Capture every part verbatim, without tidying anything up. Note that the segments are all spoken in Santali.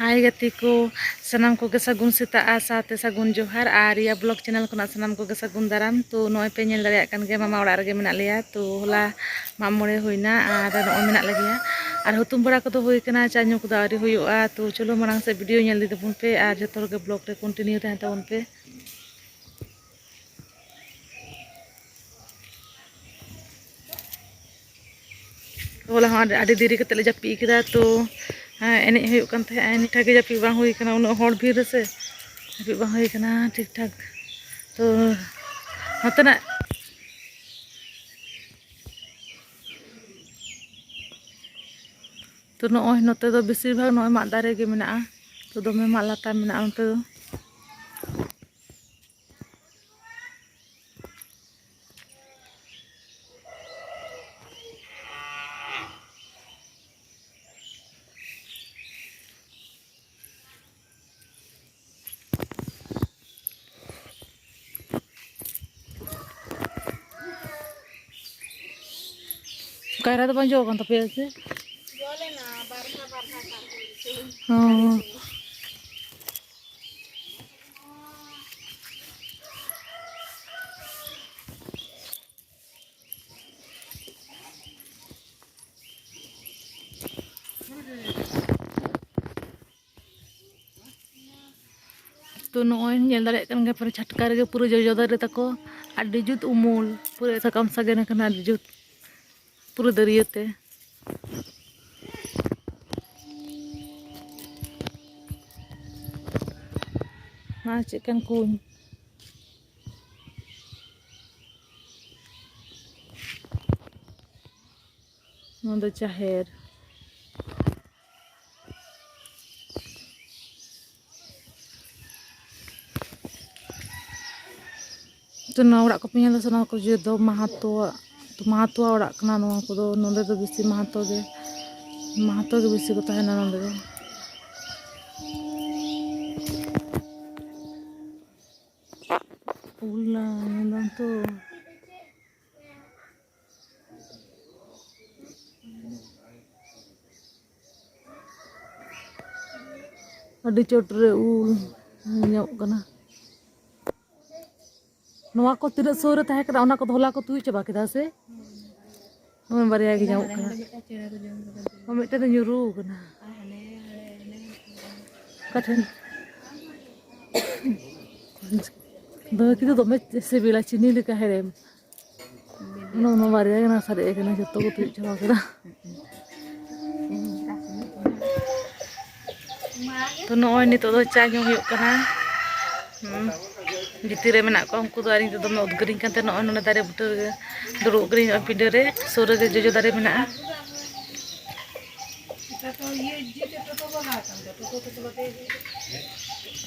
ᱦᱟᱭ ᱜᱟᱛᱮ ᱠᱚ, ᱥᱟᱱᱟᱢ ᱠᱚᱜᱮ ᱥᱟᱹᱜᱩᱱ ᱥᱮᱛᱟᱜ ᱟᱨ ᱥᱟᱶᱛᱮ ᱥᱟᱹᱜᱩᱱ ᱡᱚᱦᱟᱨ᱾ ᱟᱨ ᱨᱤᱭᱟ ᱵᱞᱚᱜ ᱪᱮᱱᱮᱞ ᱠᱷᱚᱱᱟᱜ ᱥᱟᱱᱟᱢ ᱠᱚᱜᱮ ᱥᱟᱹᱜᱩᱱ ᱫᱟᱨᱟᱢ᱾ ᱛᱚ ᱱᱚᱜᱼᱚᱭ ᱯᱮ ᱧᱮᱞ ᱫᱟᱲᱮᱭᱟᱜ ᱠᱟᱱ ᱜᱮᱭᱟ, ᱢᱟᱢᱟ ᱚᱲᱟᱜ ᱨᱮᱜᱮ ᱢᱮᱱᱟᱜ ᱞᱮᱭᱟ᱾ ᱛᱚ ᱦᱚᱞᱟ ᱢᱟᱜ ᱢᱚᱬᱮ ᱦᱩᱭᱱᱟ ᱟᱨ ᱱᱚᱜᱼᱚᱭ ᱢᱮᱱᱟᱜ ᱞᱮᱜᱮᱭᱟ᱾ ᱟᱨ ᱦᱩᱛᱩᱢ ᱵᱟᱲᱟ ᱠᱚᱫᱚ ᱦᱩᱭ ᱠᱟᱱᱟ, ᱪᱟ ᱧᱩ ᱠᱚᱫᱚ ᱟᱹᱣᱨᱤ ᱦᱩᱭᱩᱜᱼᱟ᱾ ᱛᱚ ᱪᱚᱞᱚ ᱢᱟᱲᱟᱝ ᱥᱮᱫ ᱵᱷᱤᱰᱤᱭᱳ ᱧᱮᱞ ᱤᱫᱤ ᱛᱟᱵᱚᱱ ᱯᱮ ᱟᱨ ᱡᱚᱛᱚ ᱦᱚᱲᱜᱮ ᱵᱞᱚᱜ ᱨᱮ ᱠᱚᱱᱴᱤᱱᱤᱭᱩ ᱛᱟᱦᱮᱱ ᱛᱟᱵᱚᱱ ᱯᱮ᱾ ᱦᱚᱞᱟ ᱦᱚᱸ ᱟᱹᱰᱤ, ᱟᱹᱰᱤ ᱫᱮᱨᱤ ᱠᱟᱛᱮᱫ ᱞᱮ ᱡᱟᱹᱯᱤᱫ ᱠᱮᱫᱟ᱾ ᱛᱚ, ᱦᱮᱸ, ᱮᱱᱮᱡ ᱦᱩᱭᱩᱜ ᱠᱟᱱ ᱛᱟᱦᱮᱸᱫ, ᱴᱷᱤᱠ ᱴᱷᱟᱠ ᱜᱮ ᱡᱟᱹᱯᱤᱫ ᱵᱟᱝ ᱦᱩᱭ ᱠᱟᱱᱟ, ᱩᱱᱟᱹᱜ ᱦᱚᱲ ᱵᱷᱤᱲ ᱨᱮᱥᱮ ᱡᱟᱹᱯᱤᱫ ᱵᱟᱝ ᱦᱩᱭ ᱠᱟᱱᱟ ᱴᱷᱤᱠ ᱴᱷᱟᱠ᱾ ᱛᱚ ᱱᱚᱛᱮᱱᱟᱜ ᱛᱚ ᱱᱚᱜᱼᱚᱭ ᱱᱚᱛᱮ ᱫᱚ ᱵᱮᱥᱤᱨ ᱵᱷᱟᱜᱽ ᱱᱚᱜᱼᱚᱭ ᱢᱟᱫ ᱫᱟᱨᱮ ᱜᱮ ᱢᱮᱱᱟᱜᱼᱟ᱾ ᱛᱚ ᱫᱚᱢᱮ ᱢᱟᱫ ᱞᱟᱴᱟ ᱢᱮᱱᱟᱜᱼᱟ ᱱᱚᱛᱮ ᱫᱚ᱾ ᱠᱟᱭᱨᱟ ᱫᱚ ᱵᱟᱝ ᱡᱚ ᱠᱟᱱ ᱛᱟᱯᱮᱭᱟ ᱥᱮ? ᱡᱚ ᱞᱮᱱᱟ, ᱵᱟᱨ ᱫᱷᱟᱣ, ᱵᱟᱨ ᱫᱷᱟᱣ ᱠᱟᱱ ᱦᱩᱭ ᱦᱚᱪᱚᱭ᱾ ᱦᱚᱸ᱾ ᱛᱚ ᱱᱚᱜᱼᱚᱭ ᱧᱮᱞ ᱫᱟᱲᱮᱭᱟᱜ ᱠᱟᱱ ᱜᱮᱭᱟ ᱯᱮ, ᱪᱷᱟᱴᱠᱟ ᱨᱮᱜᱮ ᱯᱩᱨᱟᱹ ᱡᱚᱡᱚ ᱫᱟᱨᱮ ᱛᱟᱠᱚ, ᱟᱹᱰᱤ ᱡᱩᱛ ᱩᱢᱩᱞ, ᱯᱩᱨᱟᱹ ᱥᱟᱠᱟᱢ ᱥᱟᱜᱮᱱ ᱟᱠᱟᱱᱟ, ᱟᱹᱰᱤ ᱡᱩᱛ ᱯᱩᱨᱟᱹ ᱫᱟᱹᱨᱭᱟᱹ ᱛᱮ᱾ ᱟᱨ ᱪᱮᱫ ᱠᱟᱱ ᱠᱩᱧ᱾ ᱱᱚᱣᱟ ᱫᱚ ᱡᱟᱦᱮᱨ᱾ ᱛᱚ, ᱱᱚᱣᱟ ᱚᱲᱟᱜ ᱠᱚᱯᱮ ᱧᱮᱞ ᱫᱟ ᱥᱮ? ᱱᱚᱣᱟ ᱠᱚ ᱡᱚᱛᱚ ᱢᱟᱦᱟᱛᱚᱣᱟᱜ, ᱢᱟᱦᱟᱛᱚᱣᱟᱜ ᱚᱲᱟᱜ ᱠᱟᱱᱟ ᱱᱚᱣᱟ ᱠᱚᱫᱚ᱾ ᱱᱚᱸᱰᱮ ᱫᱚ ᱵᱮᱥᱤ ᱢᱟᱦᱟᱛᱚ ᱜᱮ, ᱢᱟᱦᱟᱛᱚ ᱜᱮ ᱵᱮᱥᱤ ᱠᱚ ᱛᱟᱦᱮᱱᱟ ᱱᱚᱸᱰᱮ ᱫᱚ᱾ ᱩᱞ ᱧᱮᱞ ᱫᱟᱢ ᱛᱚ᱾ ᱟᱹᱰᱤ ᱪᱚᱴ ᱨᱮ ᱩᱞ ᱧᱮᱞᱚᱜ ᱠᱟᱱᱟ᱾ ᱱᱚᱣᱟ ᱠᱚ ᱛᱤᱱᱟᱹᱜ ᱥᱩᱨ ᱨᱮ ᱛᱟᱦᱮᱸ ᱠᱟᱱᱟ, ᱚᱱᱟ ᱠᱚᱫᱚ ᱦᱚᱞᱟ ᱠᱚ ᱛᱩᱭ ᱪᱟᱵᱟ ᱠᱮᱫᱟ ᱥᱮ? ᱱᱚᱜᱼᱚᱭ ᱵᱟᱨᱭᱟ ᱜᱮ ᱧᱟᱢᱚᱜ ᱠᱟᱱᱟ᱾ ᱦᱚᱸ, ᱢᱤᱫᱴᱮᱱ ᱫᱚ ᱧᱩᱨᱩ ᱠᱟᱱᱟ᱾ ᱚᱠᱟ ᱴᱷᱮᱱ? ᱫᱚ ᱠᱤᱱᱛᱩ ᱫᱚᱢᱮ ᱥᱤᱵᱤᱞᱟ, ᱪᱤᱱᱤ ᱞᱮᱠᱟ ᱦᱮᱲᱮᱢ᱾ ᱱᱚᱜᱼᱚ ᱱᱚᱣᱟ ᱵᱟᱨᱭᱟ ᱜᱮ ᱱᱟᱜ ᱥᱟᱨᱮᱡ ᱟᱠᱟᱱᱟ, ᱡᱚᱛᱚ ᱠᱚ ᱛᱩᱭ ᱪᱟᱵᱟ ᱠᱮᱫᱟ᱾ ᱛᱚ, ᱱᱚᱜᱼᱚᱭ ᱱᱤᱛᱚᱜ ᱫᱚ ᱪᱟ ᱧᱩ ᱦᱩᱭᱩᱜ ᱠᱟᱱᱟ᱾ ᱦᱩᱸ᱾ ᱵᱷᱤᱛᱤᱨ ᱨᱮ ᱢᱮᱱᱟᱜ ᱠᱚᱣᱟ, ᱩᱱᱠᱩ ᱫᱚ ᱟᱨ ᱤᱧ ᱫᱚ ᱫᱚᱢᱮ ᱩᱫᱽᱜᱟᱹᱨᱤᱧ ᱠᱟᱱᱛᱮ ᱱᱚᱜᱼᱚᱭ ᱱᱚᱰᱮ ᱫᱟᱨᱮ ᱵᱩᱴᱟᱹ ᱨᱮᱜᱮ ᱫᱩᱲᱩᱵ ᱠᱟᱹᱱᱟᱹᱧ᱾ ᱱᱚᱜᱼᱚᱭ ᱯᱤᱸᱰᱟᱹ ᱨᱮ, ᱥᱩᱨ ᱨᱮᱜᱮ ᱡᱚᱡᱚ ᱫᱟᱨᱮ ᱢᱮᱱᱟᱜᱼᱟ᱾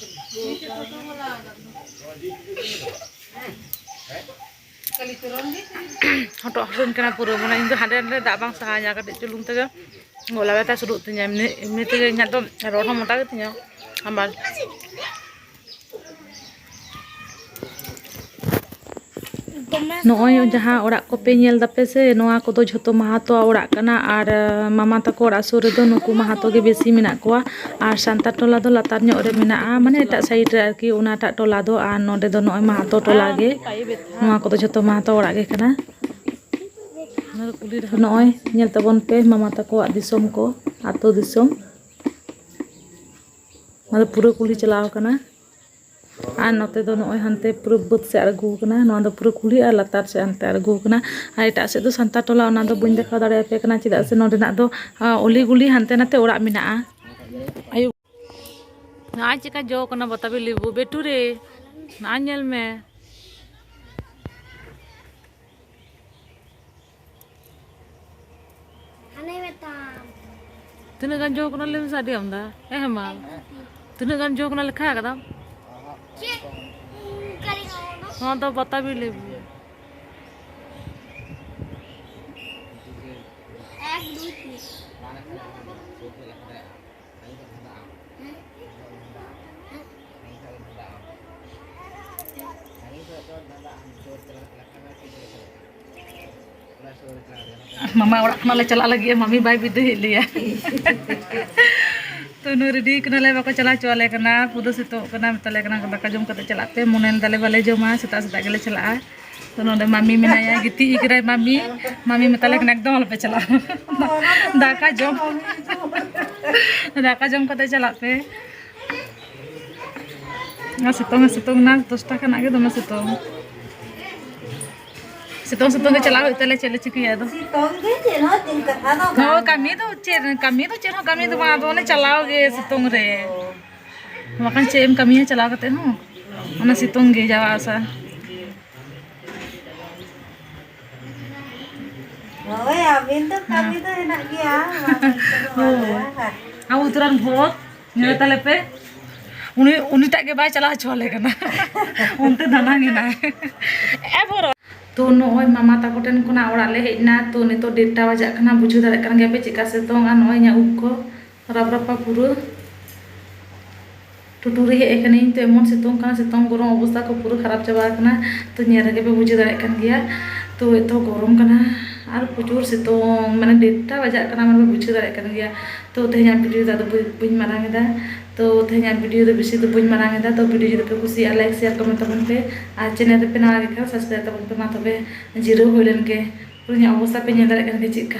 ᱦᱚᱴᱚᱜ ᱦᱟᱹᱥᱩᱧ ᱠᱟᱱᱟ ᱯᱩᱨᱟᱹ, ᱢᱟᱱᱮ ᱤᱧ ᱫᱚ ᱦᱟᱸᱰᱮ ᱱᱟᱰᱮ ᱫᱟᱜ ᱵᱟᱝ ᱥᱟᱦᱟᱧᱟ, ᱠᱟᱹᱴᱤᱡ ᱪᱩᱞᱩᱝ ᱛᱮᱜᱮ ᱜᱚᱞᱟ ᱵᱮᱛᱷᱟ ᱥᱩᱨᱩᱜ ᱛᱤᱧᱟ᱾ ᱮᱢᱱᱤ, ᱮᱢᱱᱤ ᱛᱮᱜᱮ ᱤᱧᱟᱹᱜ ᱫᱚ ᱨᱚᱲ ᱦᱚᱸ ᱢᱚᱴᱟ ᱜᱮᱛᱤᱧᱟ᱾ ᱟᱵᱟᱨ ᱱᱚᱜᱼᱚᱭ ᱡᱟᱦᱟᱸ ᱚᱲᱟᱜ ᱠᱚᱯᱮ ᱧᱮᱞ ᱫᱟᱯᱮ ᱥᱮ, ᱱᱚᱣᱟ ᱠᱚᱫᱚ ᱡᱷᱚᱛᱚ ᱢᱟᱦᱟᱛᱚᱣᱟᱜ ᱚᱲᱟᱜ ᱠᱟᱱᱟ᱾ ᱟᱨ, ᱟᱸ, ᱢᱟᱢᱟ ᱛᱟᱠᱚ ᱚᱲᱟᱜ ᱥᱩᱨ ᱨᱮᱫᱚ ᱱᱩᱠᱩ ᱢᱟᱦᱟᱛᱚ ᱜᱮ ᱵᱮᱥᱤ ᱢᱮᱱᱟᱜ ᱠᱚᱣᱟ᱾ ᱟᱨ ᱥᱟᱱᱛᱟᱲ ᱴᱚᱞᱟ ᱫᱚ ᱞᱟᱛᱟᱨ ᱧᱚᱜ ᱨᱮ ᱢᱮᱱᱟᱜᱼᱟ, ᱢᱟᱱᱮ ᱮᱴᱟᱜ ᱥᱟᱭᱤᱰ ᱨᱮ ᱟᱨᱠᱤ, ᱚᱱᱟᱴᱟᱜ ᱴᱚᱞᱟ ᱫᱚ᱾ ᱟᱨ ᱱᱚᱰᱮ ᱫᱚ ᱱᱚᱜᱼᱚᱭ ᱢᱟᱦᱟᱛᱚ ᱴᱚᱞᱟ ᱜᱮ᱾ ᱱᱚᱣᱟ ᱠᱚᱫᱚ ᱡᱷᱚᱛᱚ ᱢᱟᱦᱟᱛᱚ ᱚᱲᱟᱜ ᱜᱮ ᱠᱟᱱᱟ᱾ ᱱᱚᱜᱼᱚᱭ ᱧᱮᱞ ᱛᱟᱵᱚᱱ ᱯᱮ ᱢᱟᱢᱟ ᱛᱟᱠᱚᱣᱟᱜ ᱫᱤᱥᱚᱢ ᱠᱚ, ᱟᱹᱛᱩ ᱫᱤᱥᱚᱢ᱾ ᱱᱚᱣᱟ ᱫᱚ ᱯᱩᱨᱟᱹ ᱠᱩᱞᱦᱤ ᱪᱟᱞᱟᱣ ᱠᱟᱱᱟ᱾ ᱟᱨ ᱱᱚᱛᱮ ᱫᱚ ᱱᱚᱜᱼᱚᱭ ᱦᱟᱱᱛᱮ ᱯᱩᱨᱟᱹ ᱵᱟᱹᱫᱽ ᱥᱮᱫ ᱟᱬᱜᱚ ᱠᱟᱱᱟ᱾ ᱱᱚᱣᱟ ᱫᱚ ᱯᱩᱨᱟᱹ ᱠᱩᱞᱦᱤ ᱟᱨ ᱞᱟᱛᱟᱨ ᱥᱮᱫ ᱦᱟᱱᱛᱮ ᱟᱬᱜᱚ ᱠᱟᱱᱟ᱾ ᱟᱨ ᱮᱴᱟᱜ ᱥᱮᱫ ᱫᱚ ᱥᱟᱱᱛᱟᱲ ᱴᱚᱞᱟ, ᱚᱱᱟ ᱫᱚ ᱵᱟᱹᱧ ᱫᱮᱠᱷᱟᱣ ᱫᱟᱲᱮᱭᱟᱯᱮ ᱠᱟᱱᱟ, ᱪᱮᱫᱟᱜ ᱥᱮ ᱱᱚᱰᱮᱱᱟᱜ ᱫᱚ, ᱟᱸ, ᱚᱞᱤ ᱜᱩᱞᱤ ᱦᱟᱱᱛᱮ ᱱᱟᱛᱮ ᱚᱲᱟᱜ ᱢᱮᱱᱟᱜᱼᱟ᱾ ᱟᱭᱩ, ᱱᱚᱜᱼᱚᱭ ᱪᱮᱠᱟ ᱡᱚ ᱠᱟᱱᱟ ᱵᱟᱛᱟᱵᱤ ᱞᱮᱵᱩ, ᱵᱮᱴᱩ ᱨᱮ, ᱱᱚᱜᱼᱚᱭ ᱧᱮᱞ ᱢᱮ᱾ ᱦᱟᱱᱮ ᱢᱮᱛᱟᱢ᱾ ᱛᱤᱱᱟᱹᱜ ᱜᱟᱱ ᱡᱚ ᱠᱟᱱᱟ ᱞᱟᱹᱭ ᱢᱮᱥᱮ, ᱟᱹᱰᱤ ᱟᱢᱫᱟ᱾ ᱦᱮᱸ ᱦᱮᱢᱟᱞ, ᱛᱤᱱᱟᱹᱜ ᱜᱟᱱ ᱡᱚ ᱠᱟᱱᱟ ᱞᱮᱠᱷᱟ ᱠᱟᱫᱟᱢ? ᱪᱮᱫ? ᱩᱸ, ᱠᱟᱞᱤ ᱱᱚᱣᱟ ᱫᱚ? ᱱᱚᱣᱟ ᱫᱚ ᱵᱟᱛᱟᱵᱤ ᱞᱮᱵᱩ᱾ ᱮᱠ, ᱫᱩᱭ, ᱛᱤᱱ᱾ ᱢᱟᱢᱟ ᱚᱲᱟᱜ ᱠᱷᱚᱱᱟᱜ ᱞᱮ ᱪᱟᱞᱟᱜ ᱞᱟᱹᱜᱤᱫ, ᱢᱟᱢᱤ ᱵᱟᱭ ᱵᱤᱫᱟᱹᱭᱮᱫ ᱞᱮᱭᱟ᱾ ᱱᱩᱭ ᱨᱮᱰᱤ ᱠᱟᱱᱟᱞᱮ, ᱵᱟᱠᱚ ᱪᱟᱞᱟᱣ ᱦᱚᱪᱚᱣᱟᱞᱮ ᱠᱟᱱᱟ᱾ ᱯᱩᱨᱟᱹ ᱥᱤᱛᱩᱝ ᱠᱟᱱᱟ, ᱢᱮᱛᱟᱞᱮ ᱠᱟᱱᱟ ᱠᱚ, "ᱫᱟᱠᱟ ᱡᱚᱢ ᱠᱟᱛᱮ ᱪᱟᱞᱟᱜ ᱯᱮ, ᱢᱚᱱᱮ ᱞᱮᱫᱟᱞᱮ ᱵᱟᱞᱮ ᱡᱚᱢᱟ, ᱥᱮᱛᱟᱜ ᱥᱮᱛᱟᱜ ᱜᱮᱞᱮ ᱪᱟᱞᱟᱜᱼᱟ᱾" ᱛᱚ ᱱᱚᱰᱮ ᱢᱟᱢᱤ ᱢᱮᱱᱟᱭᱟ, ᱜᱤᱛᱤᱡ ᱠᱟᱱᱟᱭ ᱢᱟᱢᱤ᱾ ᱢᱟᱢᱤ ᱢᱮᱛᱟᱞᱮ ᱠᱟᱱᱟ, "ᱮᱠᱫᱚᱢ ᱟᱞᱚᱯᱮ ᱪᱟᱞᱟᱜᱼᱟ, ᱫᱟᱠᱟ ᱡᱚᱢ, ᱫᱟᱠᱟ ᱡᱚᱢ ᱠᱟᱛᱮ ᱪᱟᱞᱟᱜ ᱯᱮ᱾" ᱚᱱᱟ ᱥᱤᱛᱩᱝ ᱮ ᱥᱤᱛᱩᱝ ᱮᱱᱟ, ᱫᱚᱥᱴᱟ ᱠᱷᱚᱱᱟᱜ ᱜᱮ ᱫᱚᱢᱮ ᱥᱤᱛᱩᱝ᱾ ᱥᱤᱛᱩᱝ ᱥᱤᱛᱩᱝ ᱜᱮ ᱪᱟᱞᱟᱣ ᱦᱩᱭᱩᱜ ᱛᱟᱞᱮ, ᱪᱮᱫ ᱞᱮ ᱪᱤᱠᱟᱹᱭᱟ ᱟᱫᱚ? ᱥᱤᱛᱩᱝ ᱜᱮ ᱪᱮᱫ ᱦᱚᱸ ᱪᱮᱫ ᱠᱟᱛᱷᱟ ᱫᱚ ᱦᱳᱭ, ᱵᱟᱝ᱾ ᱠᱟᱹᱢᱤ ᱫᱚ ᱪᱮᱫ, ᱠᱟᱹᱢᱤ ᱫᱚ ᱪᱮᱫ ᱦᱚᱸ ᱠᱟᱹᱢᱤ ᱫᱚ ᱵᱟᱝ, ᱟᱫᱚ ᱚᱱᱮ ᱪᱟᱞᱟᱣ ᱜᱮ ᱥᱤᱛᱩᱝ ᱨᱮ᱾ ᱵᱟᱠᱷᱟᱱ ᱪᱮᱫ ᱮᱢ ᱠᱟᱹᱢᱤᱭᱟ ᱪᱟᱞᱟᱣ ᱠᱟᱛᱮ ᱦᱚᱸ? ᱚᱱᱟ ᱥᱤᱛᱩᱝ ᱜᱮ ᱡᱟᱣᱟ ᱟᱥᱟ᱾ ᱦᱳᱭ, ᱟᱹᱵᱤᱱ ᱫᱚ ᱠᱟᱹᱢᱤ ᱫᱚ ᱦᱮᱱᱟᱜ ᱜᱮᱭᱟ, ᱵᱟᱝ ᱢᱮᱱᱛᱮ ᱫᱚ ᱵᱟᱝ᱾ ᱦᱳᱭ᱾ ᱟᱵᱚ ᱩᱛᱛᱚᱨᱟᱱ ᱵᱷᱳᱴ ᱧᱮᱞ ᱛᱟᱞᱮ ᱯᱮ᱾ ᱩᱱᱤ, ᱩᱱᱤᱴᱟᱜ ᱜᱮ ᱵᱟᱭ ᱪᱟᱞᱟᱣ ᱦᱚᱪᱚ ᱟᱞᱮ ᱠᱟᱱᱟ᱾ ᱚᱱᱛᱮ ᱫᱟᱱᱟᱝ ᱮᱱᱟᱭ᱾ ᱮ ᱵᱷᱳᱨ᱾ ᱛᱚ ᱱᱚᱜᱼᱚᱭ ᱢᱟᱢᱟ ᱛᱟᱠᱚ ᱴᱷᱮᱱ ᱠᱷᱚᱱᱟᱜ ᱚᱲᱟᱜ ᱞᱮ ᱦᱮᱡ ᱮᱱᱟ᱾ ᱛᱚ ᱱᱤᱛᱚᱜ ᱰᱮᱴ ᱴᱟ ᱵᱟᱡᱟᱜ ᱠᱟᱱᱟ, ᱵᱩᱡᱷᱟᱹᱣ ᱫᱟᱲᱮᱭᱟᱜ ᱠᱟᱱ ᱜᱮᱭᱟ ᱯᱮ ᱪᱮᱫᱠᱟ ᱥᱤᱛᱩᱝ, ᱟᱨ ᱱᱚᱜᱼᱚᱭ ᱤᱧᱟᱹᱜ ᱩᱵ ᱠᱚ ᱨᱟᱯ ᱨᱟᱯᱟ ᱯᱩᱨᱟᱹ᱾ ᱴᱩᱴᱩᱨᱤ ᱦᱮᱡ ᱟᱠᱟᱱᱟᱹᱧ, ᱛᱚ ᱮᱢᱚᱱ ᱥᱤᱛᱩᱝ ᱠᱟᱱᱟ, ᱥᱤᱛᱩᱝ ᱜᱚᱨᱚᱢ ᱚᱵᱚᱥᱛᱟ ᱠᱚ ᱯᱩᱨᱟᱹ ᱠᱷᱟᱨᱟᱯ ᱪᱟᱵᱟ ᱟᱠᱟᱱᱟ᱾ ᱛᱚ ᱧᱮᱞ ᱨᱮᱜᱮ ᱯᱮ ᱵᱩᱡᱷᱟᱹᱣ ᱫᱟᱲᱮᱭᱟᱜ ᱠᱟᱱ ᱜᱮᱭᱟ, ᱛᱚ ᱮᱛᱚ ᱜᱚᱨᱚᱢ ᱠᱟᱱᱟ ᱟᱨ ᱯᱨᱚᱪᱩᱨ ᱥᱤᱛᱩᱝ, ᱢᱟᱱᱮ ᱰᱮᱴ ᱴᱟ ᱵᱟᱡᱟᱜ ᱠᱟᱱᱟ, ᱢᱟᱱᱮ ᱯᱮ ᱵᱩᱡᱷᱟᱹᱣ ᱫᱟᱲᱮᱭᱟᱜ ᱠᱟᱱ ᱜᱮᱭᱟ᱾ ᱛᱚ ᱛᱮᱦᱮᱧᱟᱜ ᱵᱷᱤᱰᱤᱭᱳ ᱫᱚ ᱟᱫᱚ ᱵᱟᱹᱧ, ᱵᱟᱹᱧ ᱢᱟᱨᱟᱝ ᱮᱫᱟ᱾ ᱛᱚ ᱛᱮᱦᱮᱧᱟᱜ ᱵᱷᱤᱰᱤᱭᱳ ᱫᱚ ᱵᱮᱥᱤ ᱫᱚ ᱵᱟᱹᱧ ᱢᱟᱨᱟᱝ ᱮᱫᱟ᱾ ᱛᱚ ᱵᱷᱤᱰᱤᱭᱳ ᱡᱩᱫᱤ ᱯᱮ ᱠᱩᱥᱤᱭᱟᱜᱼᱟ, ᱞᱟᱭᱤᱠ ᱥᱮᱭᱟᱨ ᱠᱚᱢᱮᱱᱴ ᱛᱟᱵᱚᱱ ᱯᱮ, ᱟᱨ ᱪᱮᱱᱮᱞ ᱨᱮᱯᱮ ᱱᱟᱣᱟ ᱜᱮ ᱠᱷᱟᱱ ᱥᱟᱵᱥᱠᱨᱟᱭᱤᱵ ᱛᱟᱵᱚᱱ ᱯᱮ᱾ ᱢᱟ ᱛᱚᱵᱮ ᱡᱤᱨᱟᱹᱣ ᱦᱩᱭ ᱞᱮᱱ ᱜᱮ᱾ ᱯᱩᱨᱟᱹ ᱤᱧᱟᱹᱜ ᱚᱵᱚᱥᱛᱟ ᱯᱮ ᱧᱮᱞ ᱫᱟᱲᱮᱭᱟᱜ ᱠᱟᱱ ᱜᱮᱭᱟ ᱪᱮᱫ ᱞᱮᱠᱟ᱾